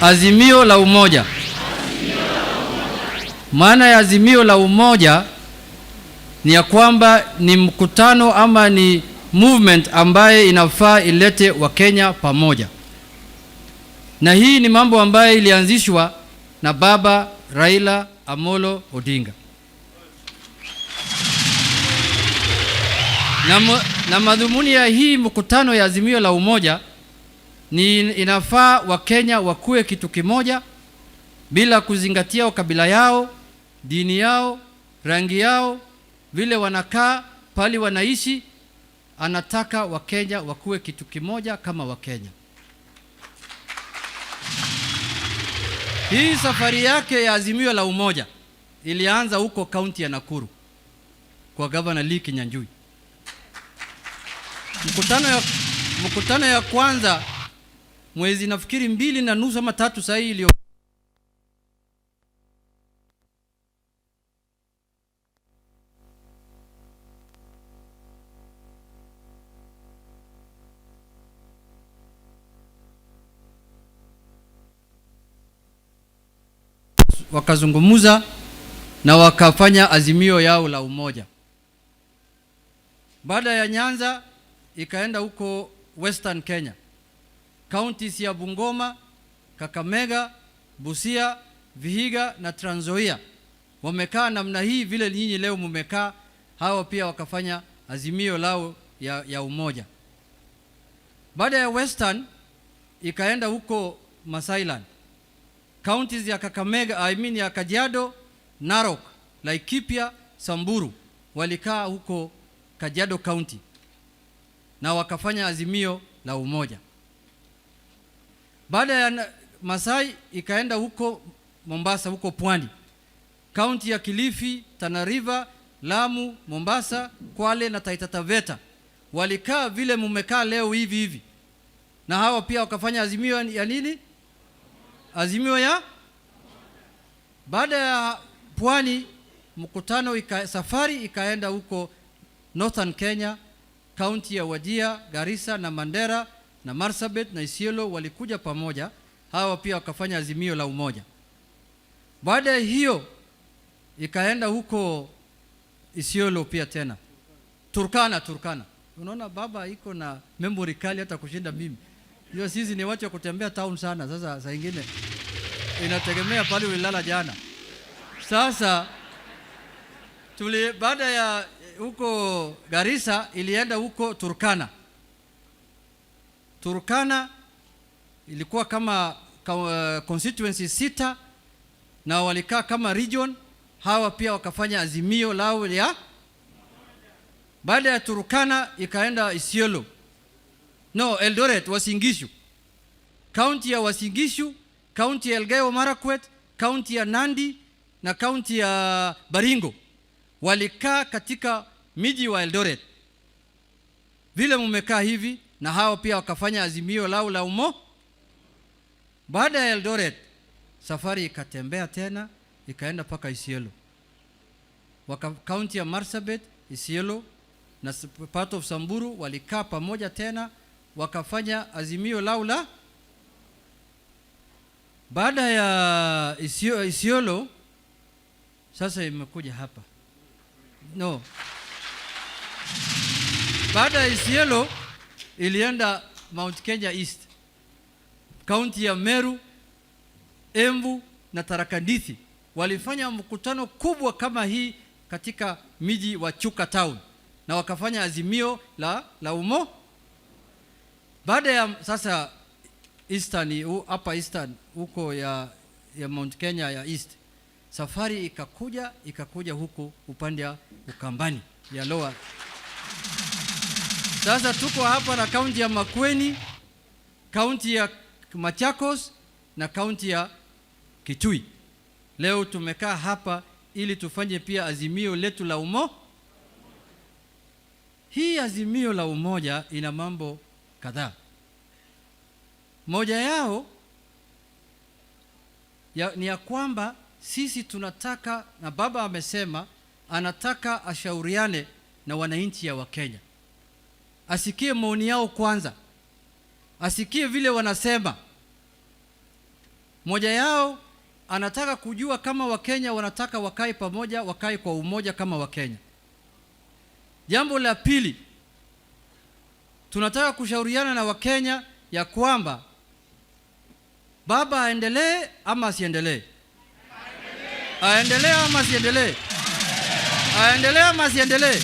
Azimio la Umoja. Maana ya Azimio la Umoja ni ya kwamba ni mkutano ama ni movement ambaye inafaa ilete Wakenya pamoja, na hii ni mambo ambayo ilianzishwa na Baba Raila Amolo Odinga. Na madhumuni ya hii mkutano ya Azimio la Umoja ni inafaa Wakenya wakuwe kitu kimoja bila kuzingatia kabila yao, dini yao, rangi yao, vile wanakaa, pali wanaishi. Anataka Wakenya wakuwe kitu kimoja kama Wakenya. Hii safari yake ya Azimio la Umoja ilianza huko kaunti ya Nakuru kwa Governor Lee Kinyanjui. Mkutano ya kwanza mwezi nafikiri 2.5 ama 3 sasa hii iliyo wakazungumza na wakafanya azimio yao la umoja. Baada ya Nyanza ikaenda huko Western Kenya, counties ya Bungoma, Kakamega, Busia, Vihiga na Trans Nzoia wamekaa namna hii vile nyinyi leo mmekaa. Hao pia wakafanya azimio lao ya umoja. Baada ya Western ikaenda huko Masailand, counties ya Kakamega, I mean ya Kajiado, Narok, Laikipia, Samburu walikaa huko Kajiado County na wakafanya azimio la umoja. Baada ya Masai ikaenda huko Mombasa, huko Pwani, county ya Kilifi, Tana River, Lamu, Mombasa, Kwale na Taita Taveta walikaa vile mumekaa leo hivi hivi, na hawa pia wakafanya azimio ya nini? Azimio ya baada ya Pwani mkutano safari ikaenda huko Northern Kenya, county ya Wajir, Garissa na Mandera na Marsabit na Isiolo walikuja pamoja, hawa pia wakafanya azimio la umoja. Baada ya hiyo ikaenda huko Isiolo pia tena Turkana. Unaona baba iko na memory kali hata kushinda mimi. Hiyo sisi ni watu wa kutembea town sana. Sasa saa nyingine inategemea pale ulilala jana. Sasa baada ya huko Garissa ilienda huko Turkana. Turkana ilikuwa kama constituency 6 na walikaa kama region. Hawa pia wakafanya azimio lao ya. Baada ya Turkana ikaenda Isiolo. No, Eldoret, Uasin Gishu. County ya Uasin Gishu, county ya Elgeyo Marakwet, county ya Nandi na county ya Baringo walikaa katika miji wa Eldoret vile mumekaa hivi, na hao pia wakafanya azimio lao la umo. Baada ya Eldoret safari ikatembea tena ikaenda mpaka Isiolo. Waka county ya Marsabit, Isiolo na part of Samburu walikaa pamoja tena wakafanya azimio lao la. Baada ya Isiolo sasa imekuja hapa. No. Baada ya Isiolo ilienda Mount Kenya East, county ya Meru, Embu na Tharaka Nithi walifanya mkutano kubwa kama hii katika miji wa Chuka Town na wakafanya azimio la umo. Baada ya sasa Eastern, hapa Eastern huko ya Mount Kenya ya East, safari ikakuja huku upande wa Ukambani ya Lower. Sasa tuko hapa na kaunti ya Makueni, kaunti ya Machakos na kaunti ya Kitui. Leo tumekaa hapa ili tufanye pia azimio letu la umo. Hii azimio la umoja ina mambo kadhaa. Moja yao ni ya kwamba sisi tunataka, na baba amesema anataka ashauriane na wananchi ya Wakenya, asikie maoni yao kwanza, asikie vile wanasema. Moja yao anataka kujua kama Wakenya wanataka wakae pamoja, wakae kwa umoja kama Wakenya. Jambo la pili, tunataka kushauriana na Wakenya ya kwamba baba aendelee ama asiendelee? Aendelee ama asiendelee? Aendelee ama asiendelee?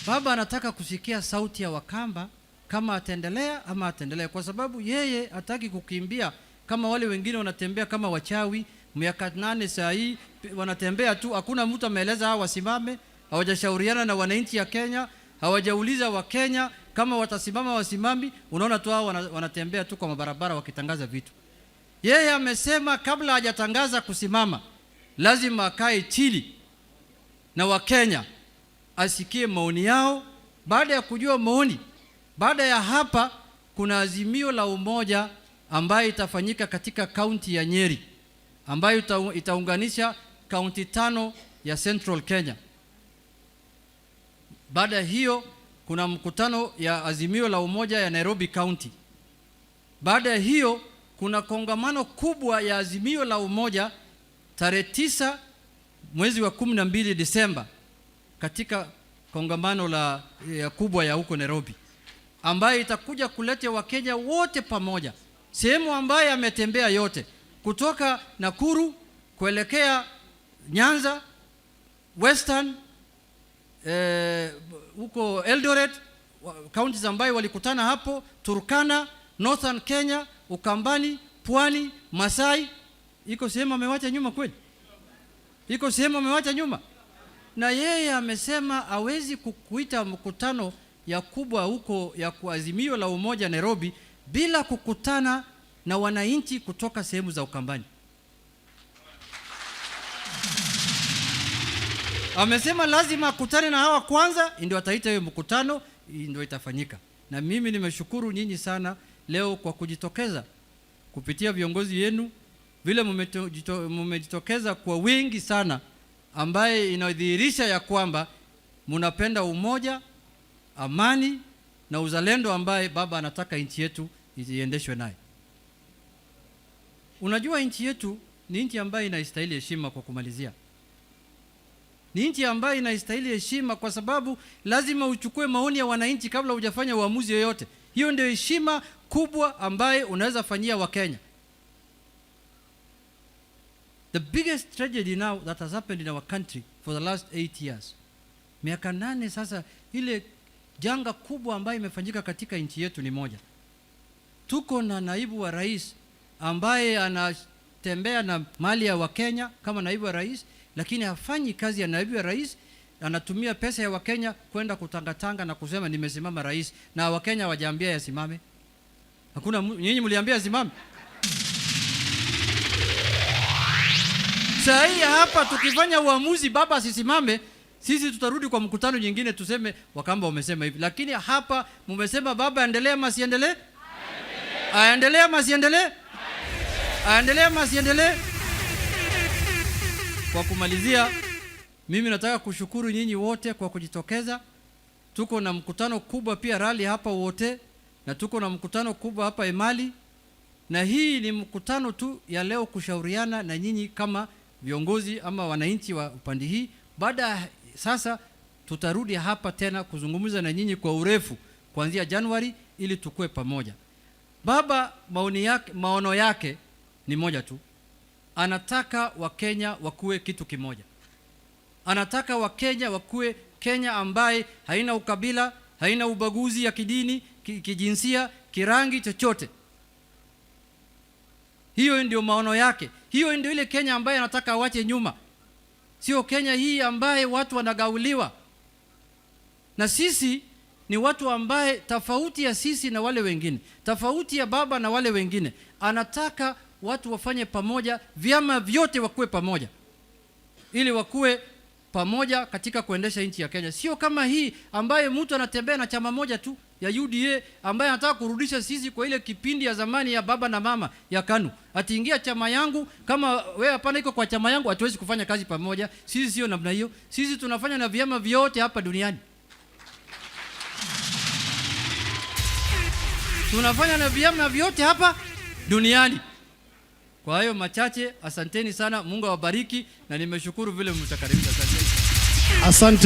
Baba anataka kusikia sauti ya Wakamba kama ataendelea ama ataendelea, kwa sababu yeye hataki kukimbia kama wale wengine wanatembea kama wachawi. Miaka 8 saa hii wanatembea tu, hakuna mtu ameeleza hawa wasimame, hawajashauriana na wananchi ya Kenya, hawajauliza Wakenya kama watasimama wasimami. Unaona tu hao wanatembea tu kwa mabarabara wakitangaza vitu. Yeye amesema kabla hajatangaza kusimama, lazima akae chini na Wakenya asikie maoni yao. Baada ya kujua maoni, baada ya hapa kuna azimio la umoja ambayo itafanyika katika kaunti ya Nyeri, ambayo itaunganisha kaunti 5 ya Central Kenya. Baada ya hiyo kuna mkutano ya azimio la umoja ya Nairobi County. Baada ya hiyo kuna kongamano kubwa ya azimio la umoja tarehe 9 mwezi wa 12 Disemba, katika kongamano la ya kubwa ya huko Nairobi, ambayo itakuja kuleta Wakenya wote pamoja, sehemu ambayo ametembea yote kutoka Nakuru kuelekea Nyanza, Western, huko Eldoret, counties ambayo walikutana hapo, Turkana, Northern Kenya, Ukambani, Pwani, Masai. Iko sehemu amewacha nyuma kweli? Iko sehemu amewacha nyuma? Na yeye amesema hawezi kukuita mkutano ya kubwa huko ya kuazimio la umoja Nairobi bila kukutana na wananchi kutoka sehemu za Ukambani. Amesema lazima akutane na hawa kwanza, ndio ataita hiyo mkutano, ndio itafanyika. Na mimi nimeshukuru nyinyi sana leo kwa kujitokeza kupitia viongozi yenu, vile mmejitokeza kwa wingi sana, ambaye inadhihirisha ya kwamba mnapenda umoja, amani na uzalendo ambaye baba anataka nchi yetu iendeshwe naye. Unajua nchi yetu ni nchi ambayo inastahili heshima. Kwa kumalizia, ni nchi ambayo inastahili heshima kwa sababu lazima uchukue maoni ya wananchi kabla hujafanya uamuzi yoyote. Hiyo ndio heshima kubwa ambayo unaweza fanyia Wakenya. The biggest tragedy now that has happened in our country for the last 8 years, miaka 8 sasa, ile janga kubwa ambayo imefanyika katika nchi yetu ni moja. Tuko na naibu wa rais ambaye anatembea na mali ya Wakenya kama naibu wa rais, lakini hafanyi kazi ya naibu wa rais. Anatumia pesa ya Wakenya kwenda kutangatanga na kusema nimesimama rais, na Wakenya hawajaambia yasimame. Hakuna nyinyi mliambia asimame? Saa hii hapa tukifanya uamuzi baba asisimame, sisi tutarudi kwa mkutano nyingine tuseme Wakamba wamesema hivi. Lakini hapa mmesema baba aendelee ama asiendelee? Aendelee ama asiendelee? Aendelee ama asiendelee? Kwa kumalizia, mimi nataka kushukuru nyinyi wote kwa kujitokeza. Tuko na mkutano kubwa pia rally hapa wote, na tuko na mkutano kubwa hapa Emali, na hii ni mkutano tu ya leo kushauriana na nyinyi kama viongozi ama wananchi wa upande hii. Baada sasa tutarudi hapa tena kuzungumza na nyinyi kwa urefu kuanzia Januari ili tukue pamoja. Baba maono yake ni moja tu. Anataka Wakenya wakue kitu kimoja. Anataka Wakenya wakue Kenya ambaye haina ukabila, haina ubaguzi ya kidini, kijinsia, kirangi chochote. Hiyo ndio maono yake. Hiyo ndio ile Kenya ambaye anataka awache nyuma. Sio Kenya hii ambaye watu wanagauliwa. Na sisi ni watu ambaye tofauti ya sisi na wale wengine, tofauti ya baba na wale wengine, anataka watu wafanye pamoja, vyama vyote wakuwe pamoja, ili wakuwe pamoja katika kuendesha nchi ya Kenya. Sio kama hii ambaye mtu anatembea na chama moja tu ya UDA, ambaye anataka kurudisha sisi kwa ile kipindi ya zamani ya baba na mama ya KANU. Atiingia chama yangu, kama wewe hapana iko kwa chama yangu, hatuwezi kufanya kazi pamoja. Sisi sio namna hiyo. Sisi tunafanya na vyama vyote hapa duniani. Tunafanya na vyama vyote hapa duniani. Kwa hayo machache, asanteni sana, Mungu awabariki, na nimeshukuru vile mtakaribisha. Asanteni. Asante.